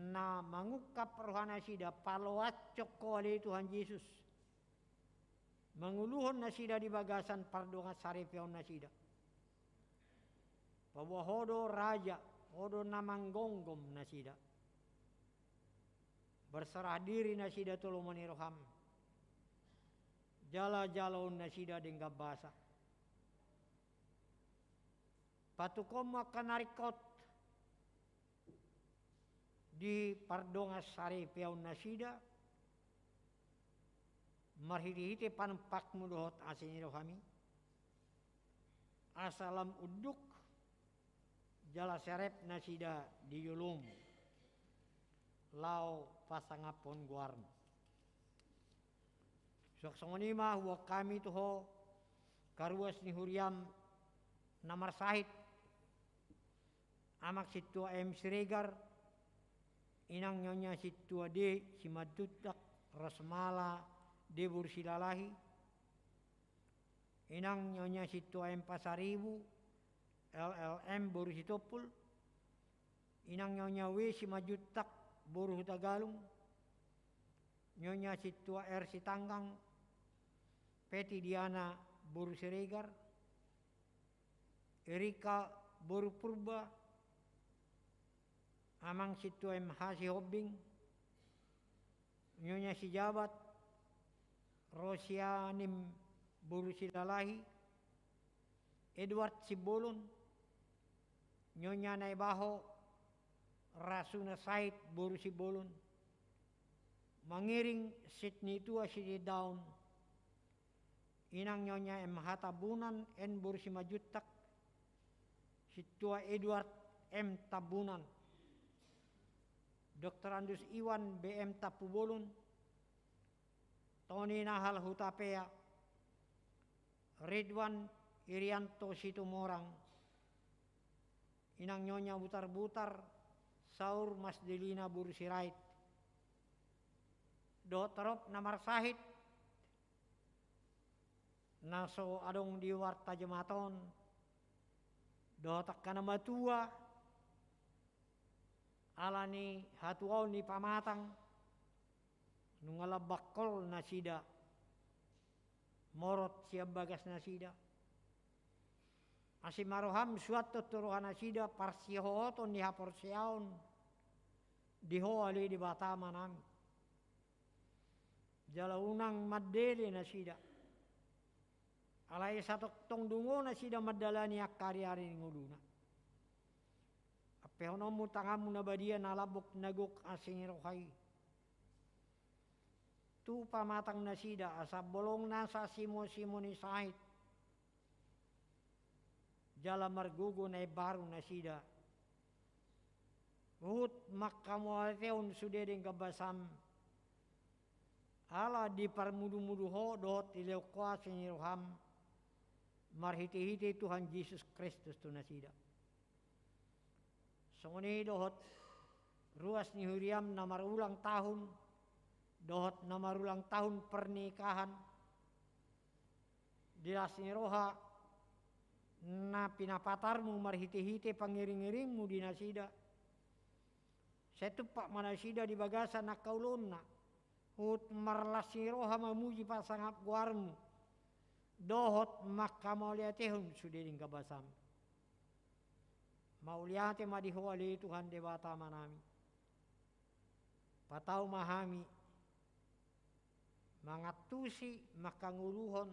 na mangungkap roha nasida, paloashon Ho ale Tuhan Jesus, manguluhon nasida di bagasan pardongan saripeon nasida. Paboa Ho do raja, Ho do na manggomgom nasida. Berserah diri nasida tu lomo ni roham, jala jaloon nasida denggan basa. Patungkonmu angka na ringkot Di pardongansaripeon nasida, marhitehite panumpakmu dohot asi ni rohami, asa lam unduk jala serep nasida di jolom, laho pasangaphon goarmu. Suang songon i ma huboan hami tu ho, karuas ni huriam na marsahit, Amang Sintua M Siregar, Inang Nyonya Sintua D Simanjuntak, Rosmala D boru Silalahi, Inang Nyonya Sintua M Pasaribu, L L M boru Sitompul, Inang Nyonya W Simanjuntak boru Hutagalung, Nyonya Sintua R Sitanggang, Peti Diana boru Siregar, Erika boru Purba, Amang Sintua M H Sihombing, Nyonya Sijabat, Rosianim boru Silalahi, Edward Simbolon, Nyonya Naibaho, Rasuna Sahit boru Simbolon, mangiring Sidney Tua Sitindaon, Inang Nyonya M H Tambunan, N boru Simanjuntak, Sintua Edward M Tambunan, Doktor Andus Iwan B M Tampubolon, Tony Nahal Hutapea, Ridwan Irianto Situmorang, Inang Nyonya Butarbutar, Saur Mas Delina boru Sirait, dohot torop na marsahit, na so adong di warta jemaat on, dohot angka na matua, ala ni hatuaon ni pamatang, nunga lam bangkol nasida, morot sian bagas nasida. Asi ma roham suanhon tu roha nasida parsihohoton ni haporseaon di Ho ale Debata Amanami. Jala unang mandele nasida. Alai satongtong dungo nasida mandalani angka ariari ni ngoluna. Ampehononmu tanganmu na badia na lambok na gok asi ni roha i. Tu pamatang nasida asa bolong nasa simosimo ni sahit. Jala margogo na imbaru nasida. Huhut mangkamauliatehon sude denggan basam. Ala diparmudumudu Ho dohot dilehon Ho asi ni roham. Marhitehite Tuhan Jesus Kristus tu nasida. Songon i dohot ruas ni huriam na marulang tahun, dohot na marulang tahun pernikahan, di las ni roha na pinapatarmu marhitehite pangiringiringmu di nasida. Sai tumpak ma nasida di bagasan angka ulaonna, huhut marlas ni roha mamuji pasangap goarmu, dohot mangkamauliatehon sude denggan basam. Mauliate ma di Ho ale Tuhan Debata Amanami. Patau ma hami mangantusi, mangkangoluhon,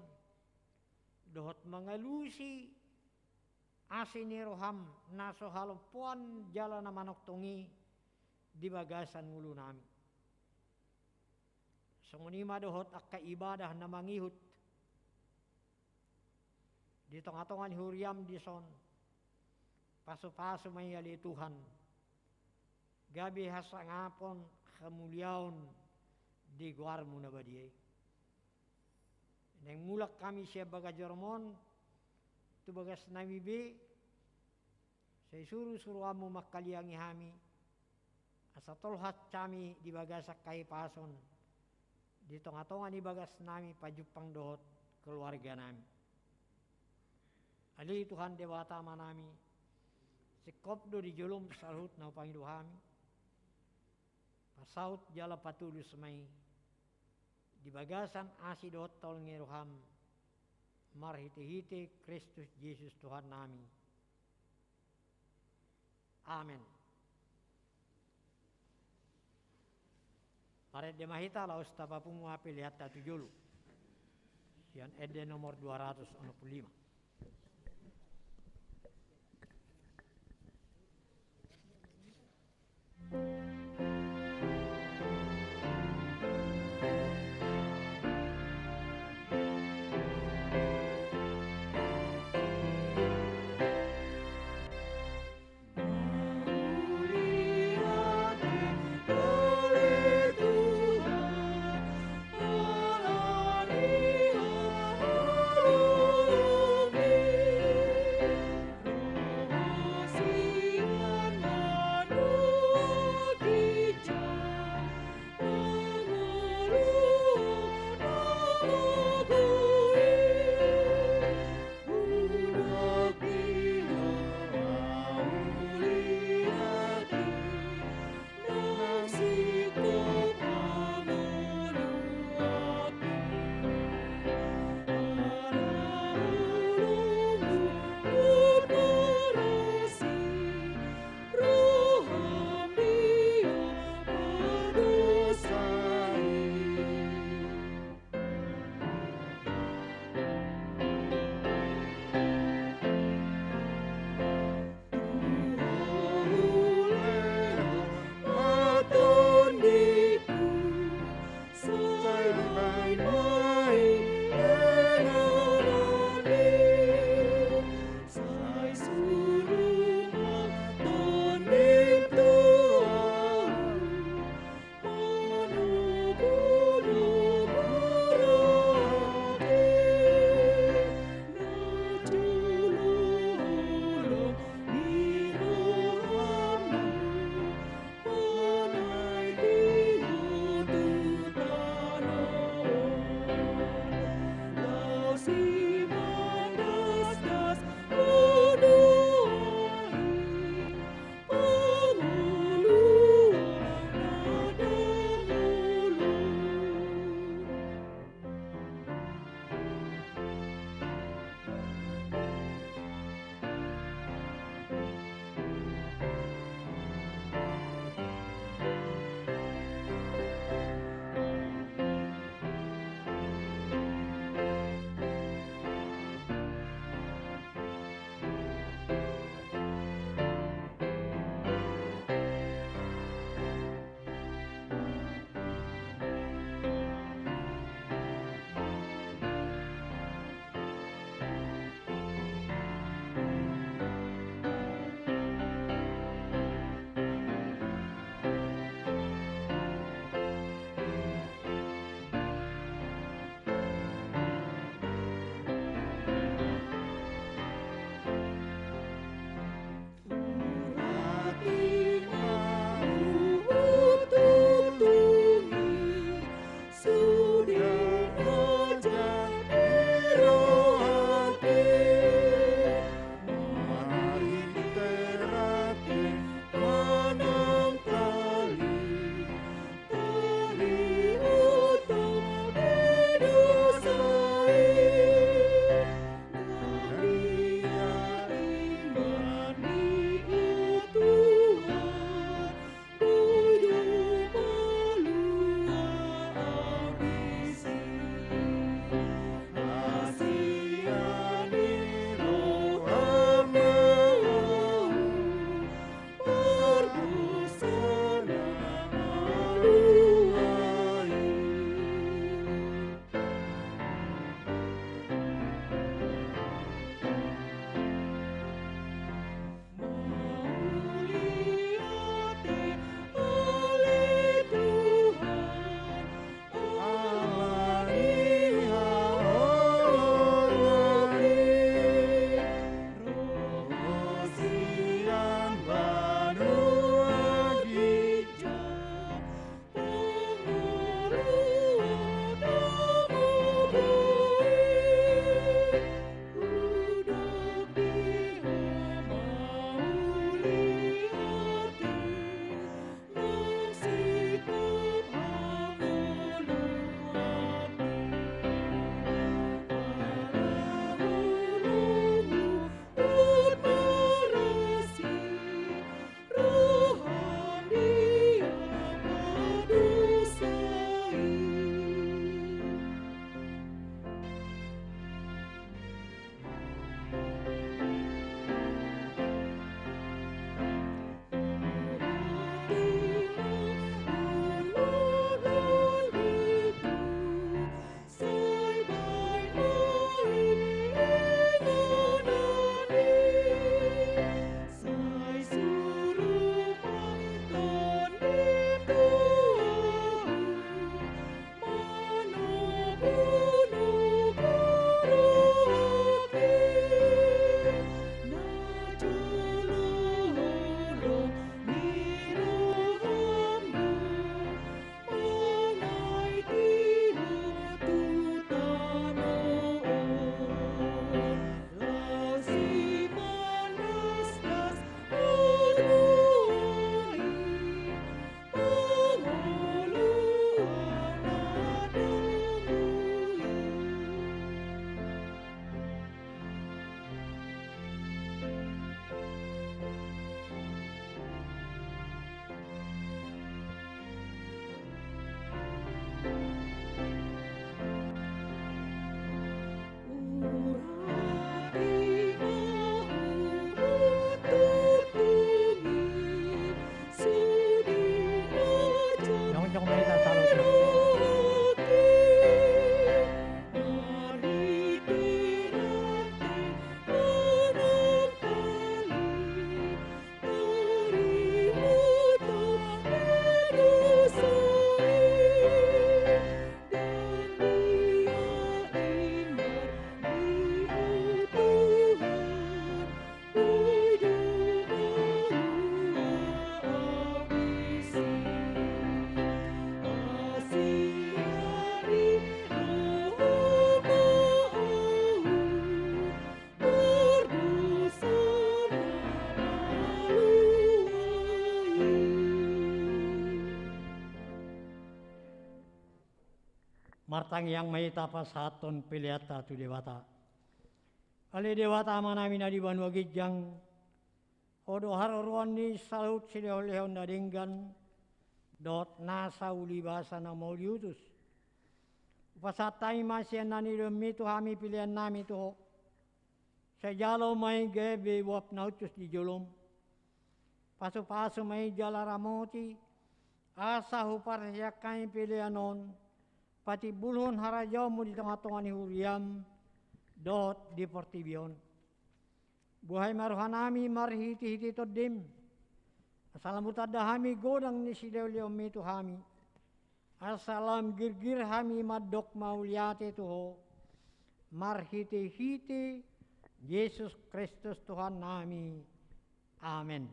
dohot mangalusi asi ni roham na so halompoan jala na manongtong i di bagasan ngolunami. Songon i ma dohot angka ibadah na mangihut di tongatonga ni huriam dison. Pasupasu ma i ale Tuhan, gabe hasangapon hamuliaon di goarmu na badia i. Naeng mulak hami sian bagas joro on tu bagasnami be, sai suru suruanmu mangkaliangi hami, asa tolhas hami di bagasan hahipason di tongatonga ni bagasnami pajumpang dohot keluarganami. Ale Tuhan Debata Amanami, singkop do di jolom saluhut na hupangido hami. Pasaut jala patulus ma i di bagasan asi dohot tol ni roham, marhitehite Kristus Jesus Tuhannami. Amen. Marende ma hita laos tapapungu hape lehanta tu jolo. Sian ende nomor dua ratus onom puluh lima. Tangiang ma hita pasahathon peleanta tu Debata. Ale Debata Amanami na di banua ginjang, Ho do haroroan ni saluhut silehonlehon na denggan dohot nasa ulibasa na mauliutus. Hupasahat hami ma sian na nilehonMi tu hami peleannami tu Ho. Sai jalo ma i gabe uap na hushus di joloM. Pasupasu ma i jala ramoti, asa huparsiak hami pelean on patimbulhon harajaonMu di tongatonga ni huriaM dohot di portibi on. Buhai ma rohanami marhitehite TondiM, asa lam hutanda hami godang ni silehonlehonMi tu hami, asa lam girgir hami mandok mauliate tu Ho, marhitehite Jesus Kristus Tuhannami. Amen.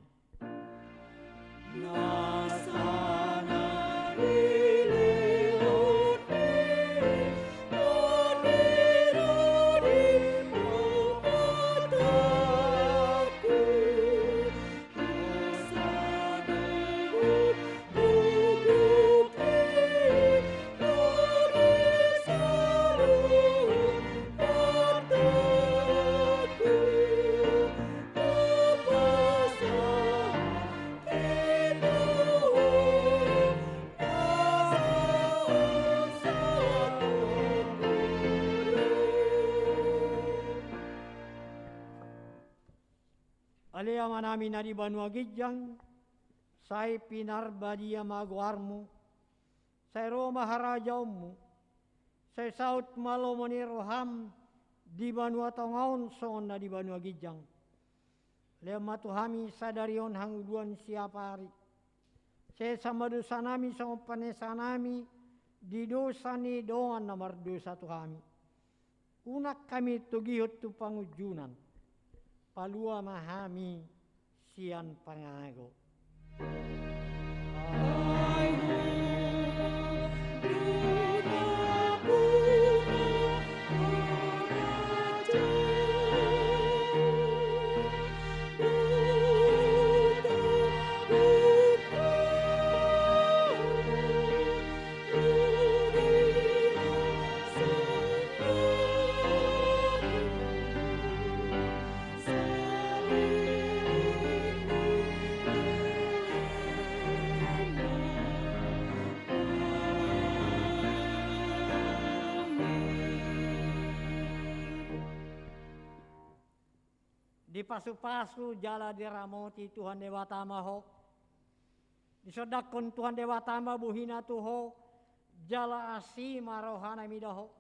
Ale Amanami na di banua ginjang, sai pinarbadia ma goarMu, sai ro ma harajaonMu, sai saut ma lomo ni rohaM di banua tonga on songon na di banua ginjang. Lehon ma tu hami sadari on hangoluan siapari. Sesa ma dosanami songon panesanami di dosa ni dongan na mardosa tu hami. Unang hami togihon tu pangunjunan. Palua ma hami sian pangago. Dipasupasu jala diramoti Tuhan Debata ma ho. Disondangkon Tuhan Debata ma bohina tu ho, jala asi ma rohana mida ho.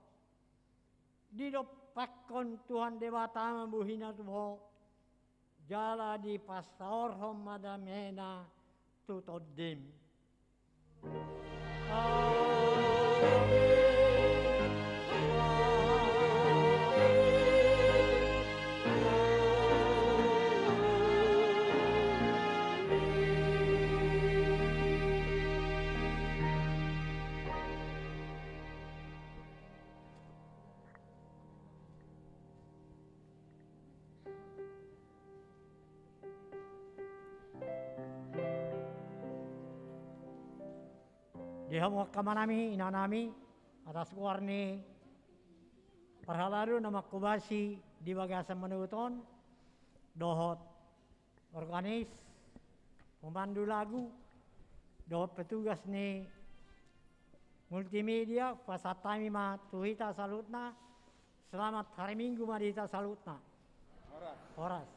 Didompakkon Tuhan Debata ma bohina tu ho, jala dipasaorhon ma damena tu tondim. Di hamu angka amanami, inanami, atas goar ni parhalado na manghobasi di bagasan manogot on, dohot organis, pemandu lagu, dohot petugas ni multimedia, pasahat hami ma tu hita saluhutna, selamat hari Minggu ma di hita saluhutna. Horas. Horas.